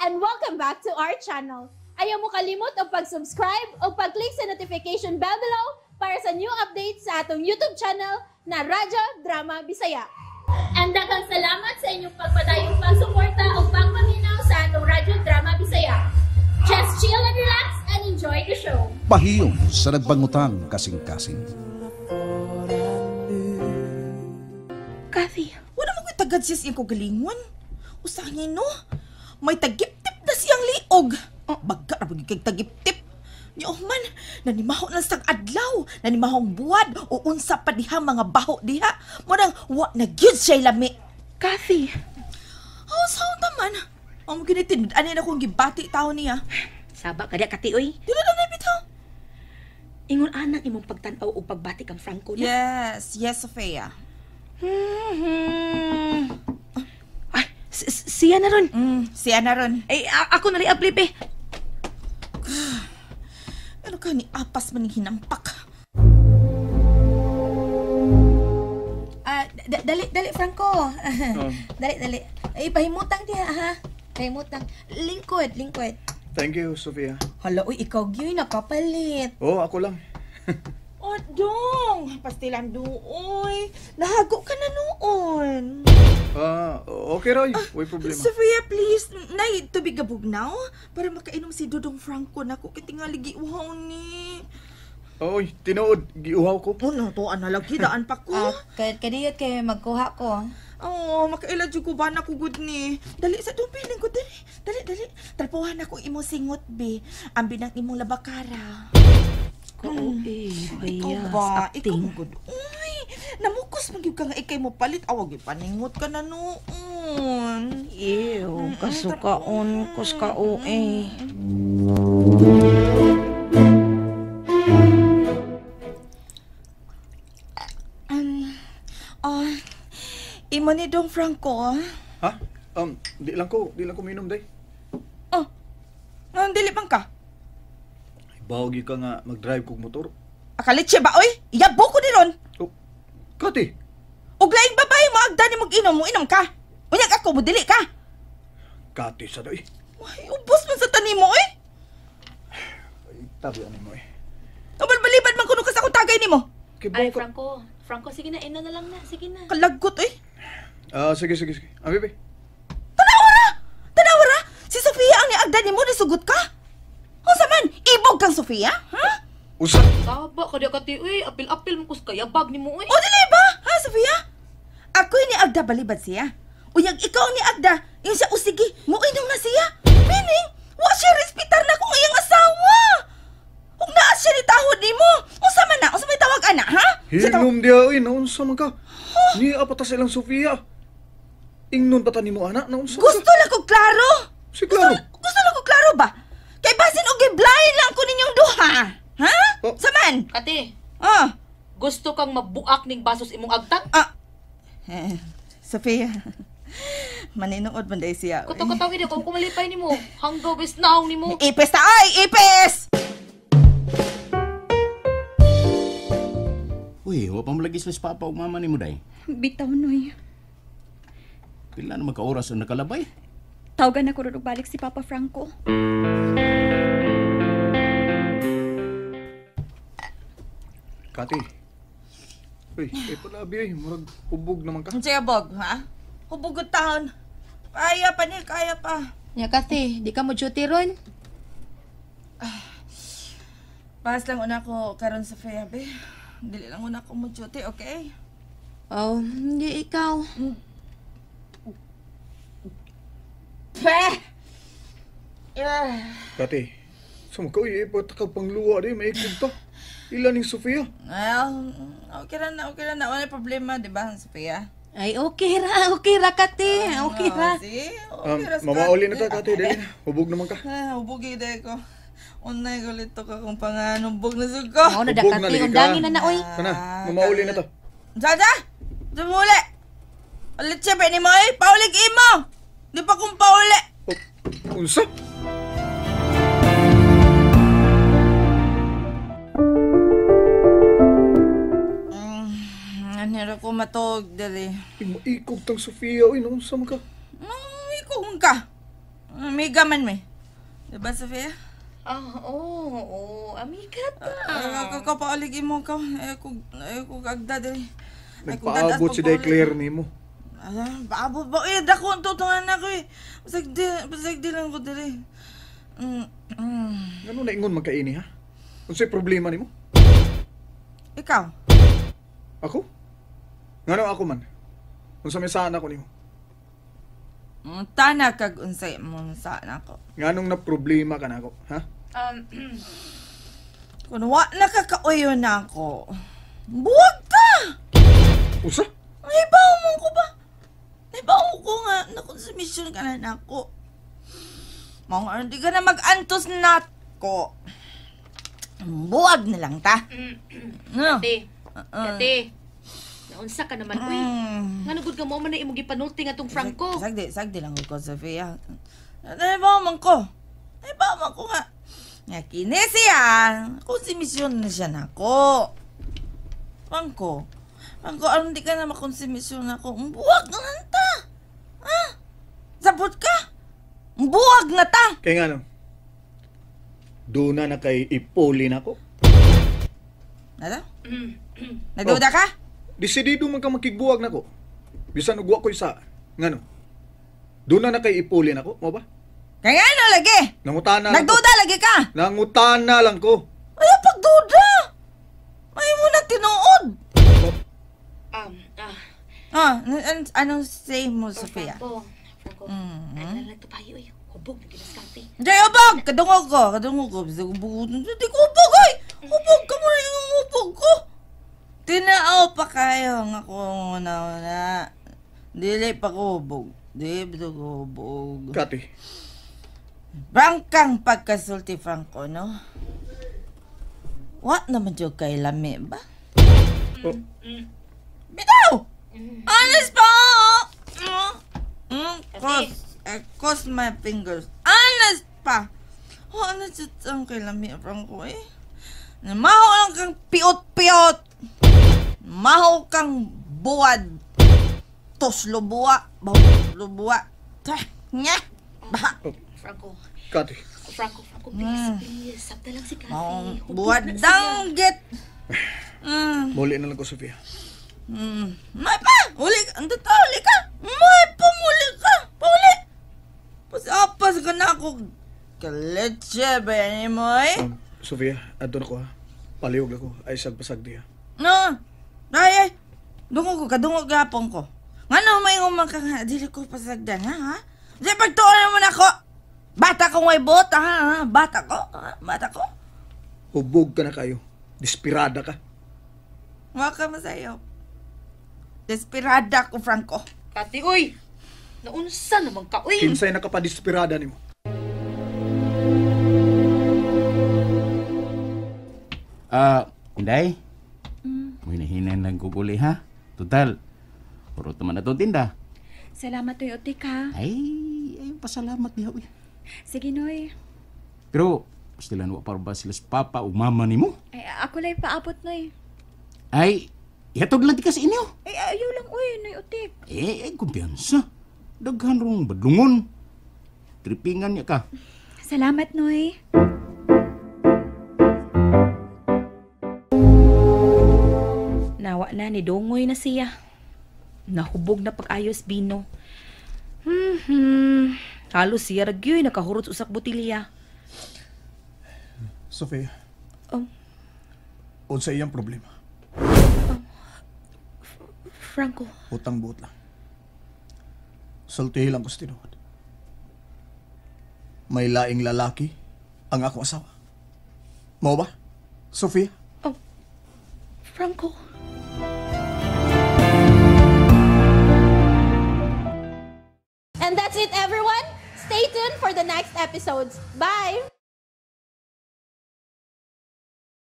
And welcome back to our channel. Ayaw mo kalimot og pag-subscribe o pag-click sa notification bell below para sa new updates sa atong YouTube channel na Radyo Drama Bisaya. And daghang salamat sa inyong pagpadayong pagsuporta o pagpaminaw sa atong Radyo Drama Bisaya. Just chill and relax and enjoy the show. Pahiyom sa nagbangutang kasing-kasing. Kathy, wala mo ko'y tagad siya siyang kagalingon. Usangin, no? May tagiptip na siyang liog. Oh, baga na pag tagiptip. Ni man, nanimaho na sang adlaw, nanimahong buwad, o unsa pa diha mga baho diha. Murang wa na gyud siya lami. Kathy! Oh, sao taman? Ang mo ginitin, ani na kong gibati tao niya. Saba ka diya, Kati, oy. Dili na na bitaw. Ingon anang imong pagtan-aw og pagbati kang Franco na. Yes, yes, Sofia. Ay, siya na ron. Siya na ron. Ay, ako na rin aplipe. Ano ka ni apas man hinampak? Dali, dali, Franco. Dali, dali. Ay, pahimutang diha, ha? Pahimutang. Lingkod, lingkod. Thank you, Sofia. Hala, uy, ikaw gyud nakapalit. Oh, ako lang. Oh, dong! Pastilan doy. Nahago ka na noon. Okay, Roy. Way problema. Sofia, please. Nay, tubig gabugnaw. Para makainom si Dudong Franco na ko. Kitingali giuhaw ni. Oy, tinuod. Giuhaw ko. Oh, natuan na lagi. Daan pa ko. Kadiyot kay magkuha ko. Oh, makaila jud ko ba na ko gud ni. Dali sa dong piling ko dali. Dali, dali. Talpuhan ako imong singot be. Ambi ng imong labakara. Oo, eh. Ikaw ba? Ikaw gud. Uy, namukos man gyud ka nga ikay mo palit. Awag gyud paningot ka na noon. Ew, kasukaon, kuskao, eh. Oh, imo ni Dong Franco. Ha? Di lang ko minom day. Oh, dili man ka. Bawag ka nga mag-drive kog motor. Akalitse ba, oy? Iyabo ko ni ron. Oh, Kati. Og laing babae mo agda ni mag-inom, mo inom ka. Unyag ako, mo dili ka. Kati sa day. Ay, ubos man sa tanim mo, oy. Ay, tabi ani mo, eh. Ubalbalibad man kuno ka sa akong tagay nimo. Ay, Franco. Franco, sige na, ina na lang na. Sige na. Kalagot, oy. Sige, sige, sige. Ah, bebe. Tanawa ra! Tanawa ra! Si Sofia ang niagda nimo, nisugot ka? Unsa man? Ibog kang Sofia? Ha? Usa! Saba ka diya, Kati, uy. Apil-apil mo kus kayabag ni mo, uy. O, dili ba? Ha, Sofia? Ako'y niagda balibad siya. Uyag ikaw ang niagda. Yung siya, o sige, muinom na siya. Meaning, wa siya respitar na kung iyang asawa. Ug naa siya ni tahod nimo. Unsa man na? Unsa may tawag ana, ha? Hinom diya, uy. Naunsa man ka? Niya pa ta silang Sofia. Ingnon pa ta nimo, ana. Naunsa man ka? Gusto lang ko klaro. Si klaro. Gusto lang ko klaro ba? Kay basin og blind lang ko ninyong duha. Ha? Oh. Saman? Kati. Ah. Gusto kang mabuak ning basos imong agtang? Ah. Sofia. Maninood man day siya. Kutaw-kutaw gid ako kumalipay nimo. Hanggaw bis naong nimo. Ipes ta ay, ipes. Uy, wa pa mo lagi sila sa papa ug mama nimo day. Bitaw noy. Pila na magka oras ang nakalabay? Tawagan na ko ron og balik si Papa Franco. Kati. Uy, palabi ay, murag hubog naman ka. Unsay abog, ha? Hubog og taon. Kaya pa ni, kaya pa. Nya, Kathy, di ka mo duty ron? Pas lang una ko karon sa Sofia, be. Dili lang una ko mo duty, okay? Oh, hindi ikaw. Pe! Kati, sumakaw, uy, patakag pangluwa di, may ikog ta. Ilan ning Sofia? Well, okay ra na. Wala problema, di ba, Sofia? Ay, okay ra, Kati. Okay ra. See? Okay ra. Mamauli na ta, Kati. Dali na. Hubog naman ka. Hubog eh, ko. Unay ko lito ka kung panganubog na suko. Oo na, Hubog na, Kati. ligi ka. Undangin na na, oy. Kana, mamauli na ta. Jaja! Sumuli! Ulit siya, ni mo, eh. Paulig imo! Di pa kong pauli! Oh, unsa? Anira ko matog, dali. Maikog tang Sofia, oy, naunsa man ka? Ikog man ka. Amiga man me. Diba, Sofia? Oo, amiga ta. Ay, kapaalig mo ka. Ay, ko agda diri. Nagpaabot si Day Claire nimo. Ala, paabot ba? Eh, dako ang tutungan ako eh. Pasag di lang ko diri. Ngano na ingon magkaini ha? Unsay problema nimo? Ikaw? Ako? Ngano ako man? Unsa may saan ako nimo? Tana kag unsay mo saan ako. Nganong na problema ka nako, ha? Kun wa na ka kauyo na ako. Buwag ka! Unsa? Nahibaw mo ko ba? Nahibaw ko nga nakonsumisyon ka na nako. Mga hindi ka na mag-antos nako. Buwag na lang ta. No. Kate, Kate. Naunsa ka naman, uy. Ngano gud ka mo man na imong gipanulti nga tong Franco. Sagdi lang ko, Sofia. Nahibaw man ko. Nahibaw man ko nga. Nga kini siya, konsumisyon na siya nako. Franco, aron di ka na makonsumisyon nako. Buwag na lang ta. Ha? Sabot ka? Buwag na ta. Kaya nga no, doon na kay ipuli nako. Ano? Nagduda ka? Desidido man ka makigbuwag nako. Bisan og wa ko'y sa. Ngano? Doon na kay ipuli nako, mo ba? Kaya ano lagi? Nangutana lang. Nagduda lagi ka? Nangutana lang ko. Ay, pagduda! May mo na tinuod. Anong say mo, Sofia? Franco, ano lang ito payo eh. Hubog na ginaskate. Hindi, hubog! Kadungog ko. Hindi ko hubog, ay! Hubog ka mo na yung hubog ko. Tinaaw pa kayo nga ko na. Dili pa ko hubog. Dili pa ko hubog. Kati. Bangkang pagkasulti, Franco, no? What naman dyan kay lami ba? Oh. Bitaw! Honest pa! Cross my fingers. Honest pa! Oh, honest ang kay lami, Franco, eh. Maho lang kang piot-piot! Maho kang buwad! Toslo buwa! Bahuslo buwa! Nya! Bah! Franco. Kati. Franco, please. Sabta lang si Kathy. Buwad danggit! Muli na lang ko, Sofia. May pa! Uli ka! Ando ta, uli ka! May pa, muli ka! Pauli! Pasapas ka na ako. Kalitse ba yan mo eh? Sofia, adto na ko ha. Palihog ako. Ay, sagpasag diya. No! Ay! Dungog ko, kadungog gapon ko. Ngano may ngumang ka nga, dili ko pasagdan ha, ha? Di pagtuon naman ako! Bata kong may bota ha, Bata ko, ha? Bata ko. Hubog ka na kayo. Desperada ka. Huwag ka masayo. Desperada ko, Franco. Kati, uy! Naunsa naman ka, uy! Kinsay nakapadesperada nimo. Inday? Mahinahinan lang ko uli, ha? Total, puro naman na itong tinda. Salamat, Toy Otik, ha? Ay, pasalamat diha, uy. Sige, Noy. Pero, pastilan wa pa ba sila sa papa o mama nimo? Ay, ako lang paabot, Noy. Ay, ihatod lang di ka sa inyo. Ay, ayaw lang, uy, Noy Otik. Eh, kumpiyansa. Daghan rong badlungon. Tripingan niya ka. Salamat, Noy. Nawa na ni Dongoy na siya. Nahubog na pag-ayos bino. Halos siya ragyoy nakahurot usak botilya. Sofia. Unsa iyang problema? Franco. Utang buot lang. Sultihi lang ko sa tinuod. May laing lalaki ang akong asawa. Mao ba, Sofia? Franco. And that's it, everyone. Stay tuned for the next episodes. Bye!